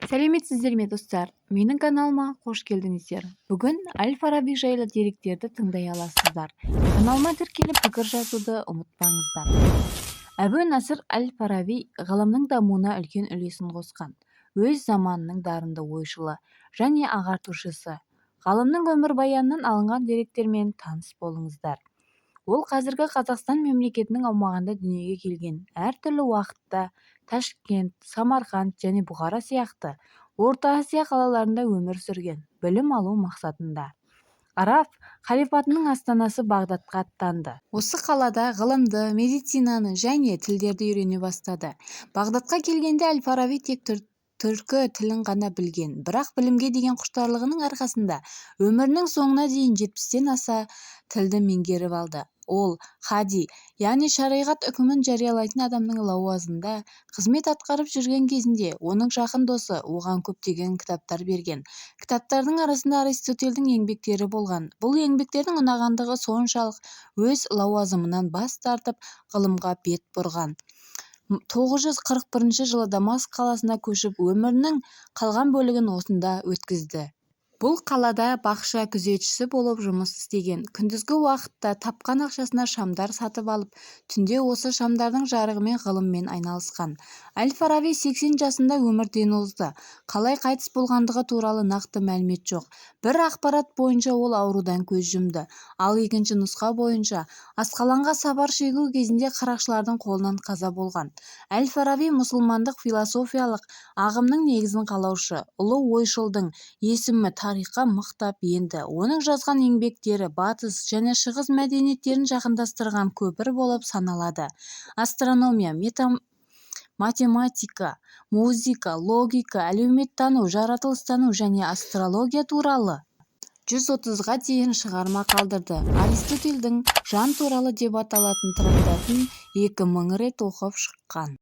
Сәлеметсіздер ме, достар! Менің каналыма қош келдіңіздер! Бүгін әл-Фараби жайлы деректерді тыңдай аласыздар. Каналыма тіркеліп, пікір жазуды ұмытпаңыздар. Әбу Насыр әл-Фараби ғылымның дамуына үлкен үлесін қосқан өз заманының дарынды ойшылы және ағартушысы. Ғалымның өмірбаянынан алынған деректермен таныс болыңыздар. Ол қазіргі Қазақстан мемлекетінің аумағында дүниеге келген. Әртүрлі уақытта Ташкент, Самарқанд және Бұхара сияқты Орта Азия қалаларында өмір сүрген. Білім алу мақсатында Араб халифатының астанасы Бағдатқа аттанды. Осы қалада ғылымды, медицинаны және тілдерді үйрене бастады. Бағдатқа келгенде әл-Фараби тек түркі тілін ғана білген. Бірақ білімге деген құштарлығының арқасында өмірінің соңына дейін 70-тен аса тілді меңгеріп алды. Ол хади, яғни шариғат үкімін жариялайтын адамның лауазымында қызмет атқарып жүрген кезінде оның жақын досы оған көптеген кітаптар берген. Кітаптардың арасында Аристотельдің еңбектері болған. Бұл еңбектердің ұнағандығы соншалық, өз лауазымынан бас тартып, ғылымға бет бұрған. 941 жылы Дамаск қаласына көшіп, өмірінің қалған бөлігін осында өткізді. Бұл қалада бақша күзетшісі болып жұмыс істеген. Күндізгі уақытта тапқан ақшасына шамдар сатып алып, түнде осы шамдардың жарығымен ғылыммен айналысқан. Әл-Фараби 80 жасында өмірден озды. Қалай қайтыс болғандығы туралы нақты мәлімет жоқ. Бір ақпарат бойынша, ол аурудан көз жұмды. Ал екінші нұсқа бойынша, Асқаланға сапар шегу кезінде қарақшылардың қолынан қаза болған. Әл-Фараби – мұсылмандық философиялық ағымның негізін қалаушы. Ұлы ойшылдың есімі тарихқа мықтап енді. Оның жазған еңбектері Батыс және Шығыс мәдениеттерін жақындастырған көпір болып саналады. Астрономия, математика, музыка, логика, әлеуметтану, жаратылыстану және астрология туралы 130-ға дейін шығарма қалдырды. Аристотельдің «Жан туралы» деп аталатын трактатын 2000 рет оқып шыққан.